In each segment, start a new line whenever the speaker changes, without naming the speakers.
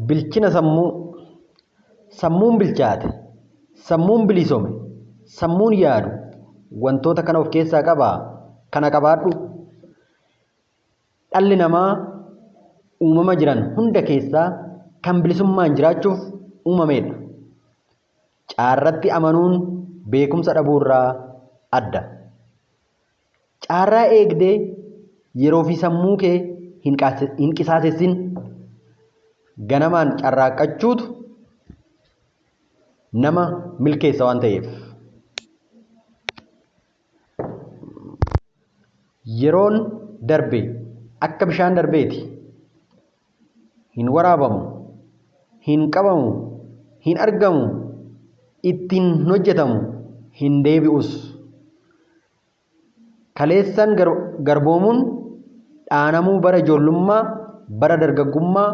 Bilchina sammuu. Sammuun bilchaate, sammuun bilisome, sammuun yaadu wantoota kana of keessaa qaba. Kana qabaadhu. Dhalli namaa uumama jiran hunda keessaa kan bilisummaan jiraachuuf uumameedha. Caarratti amanuun beekumsa dhabuurraa adda. Caarraa eegdee yeroo fi sammuu kee hin qisaasessin. Ganamaan carraaqqachuutu nama milkeessa waan ta'eef. Yeroon darbe akka bishaan darbeeti. Hin waraabamu, hin qabamu, hin argamu, ittiin hin hojjetamu, hin deebi'us. Kaleessaan garboomuun dhaanamuu bara ijoollummaa, bara dargaggummaa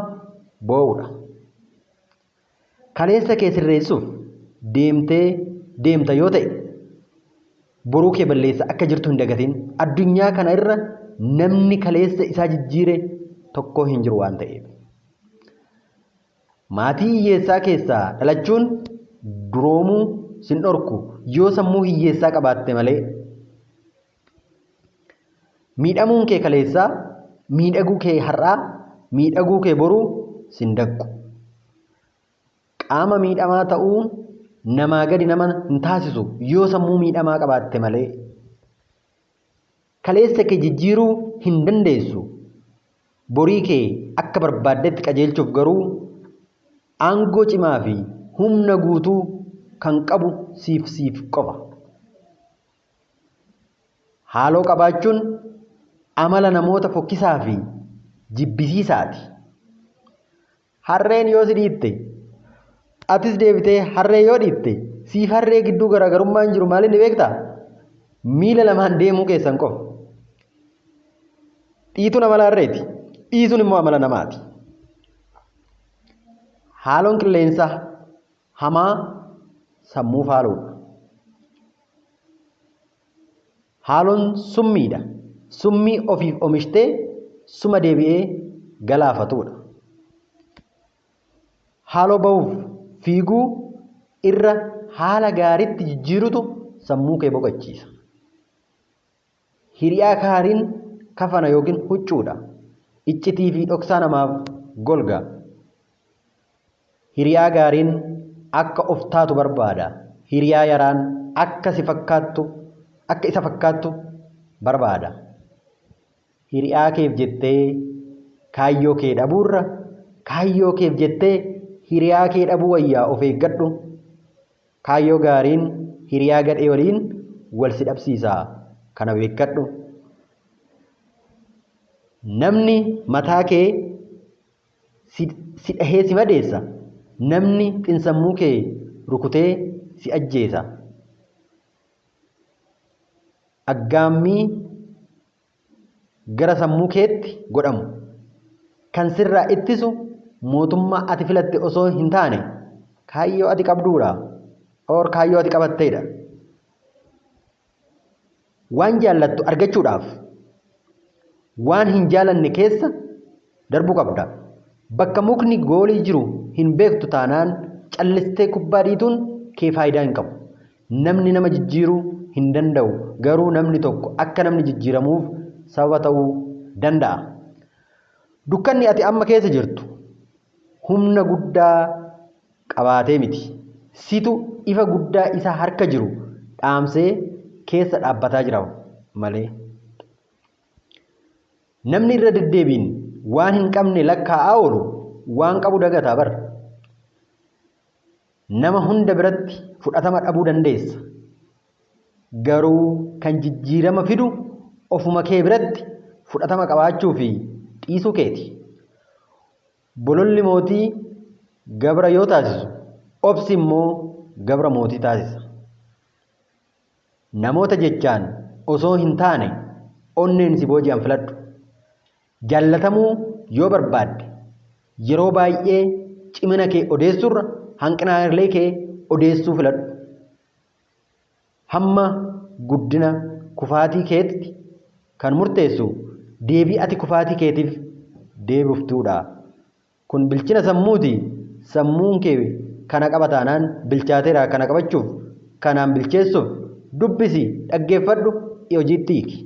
boo'uudha. Kaleessa kee sirreessuuf deemtee deemta yoo ta'e boruu kee balleessa akka jirtu hin dagatin. Addunyaa kana irra namni kaleessa isaa jijjiire tokko hin jiru waan ta'eef. Maatii hiyyeessaa keessaa dhalachuun duroomuu sin dhorku yoo sammuu hiyyeessaa qabaatte malee. Miidhamuun kee kaleessaa, miidhaguu kee har'aa, miidhaguu kee boruu sin danqu. Qaama miidhamaa ta'uun namaa gadi nama hin taasisu yoo sammuu miidhamaa qabaatte malee. Kaleessa kee jijjiiruu hin dandeessu. Borii kee akka barbaaddetti qajeelchuuf garuu aangoo cimaa fi humna guutuu kan qabu siif siif qofa. Haaloo qabaachuun amala namoota fokkisaa fi jibbisiisaati. Harreen yoo si dhiitte, atis deebitee harree yoo dhiitte, siif harree gidduu garaagarummaan jiru maal inni beektaa? Miila lamaan deemuu keessan qofa. Dhiituun amala harreeti. Dhiisuun immoo amala namaati. Haaloon qilleensa hamaa sammuu faaluudha. Haaloon summiidha. Summii ofiif omishtee suma deebi'ee galaafatudha. Haaloo bahuuf fiiguu irra haala gaariitti jijjiirutu sammuu kee boqochiisa. Hiriyaa kaariin kafana yookiin huccuudha. Iccitii fi dhoksaa namaaf golga. Hiriyaa gaariin akka of taatu barbaada. Hiriyaa yaraan akka si fakkaattu akka isa fakkaattu barbaada. Hiriyaa keef jettee kaayyoo kee dhabuurra kaayyoo keef jettee hiriyaa kee dhabuu wayyaa of eeggadhu. Kaayyoo gaariin hiriyaa gadhee waliin wal si dhabsiisa. Kana beekkadhu. Namni mataa kee si dhahee si madeessa, namni xinsammuu kee rukutee si ajjeesa. Aggaammii gara sammuu keetti godhamu kan sirraa ittisu mootummaa ati filatte osoo hin taane kaayyoo ati qabduudha or kaayyoo ati qabatteedha. Waan jaallattu argachuudhaaf waan hin jaalanne keessa darbuu qabda. Bakka mukni goolii jiru hin beektu taanaan callistee kubbaa dhiituun kee faayidaa hin qabu. Namni nama jijjiiruu hin danda'u, garuu namni tokko akka namni jijjiiramuuf sababa ta'uu danda'a. Dukkanni ati amma keessa jirtu humna guddaa qabaatee miti. Situ ifa guddaa isa harka jiru dhaamsee keessa dhaabbataa jira malee. Namni irra deddeebiin waan hin qabne lakkaa'aa oolu waan qabu dagataa bar. Nama hunda biratti fudhatama dhabuu dandeessa. Garuu kan jijjiirama fidu ofuma kee biratti fudhatama qabaachuu fi dhiisuu keeti. Bololli mootii gabra yoo taasisu, obsi immoo gabra mootii taasisa. Namoota jechaan osoo hin taane onneen si booji'an filadhu. Jaallatamuu yoo barbaadde yeroo baay'ee cimina kee odeessuurra hanqinaalee kee odeessuu filadhu. Hamma guddina kufaatii keetti kan murteessu deebii ati kufaatii keetiif deebiftuudha. Kun bilchina sammuuti. Sammuun kee kana qaba taanaan bilchaateera. Kana qabachuuf, kanaan bilcheessuuf dubbisi, dhaggeeffadhu, hojiitti hiiki.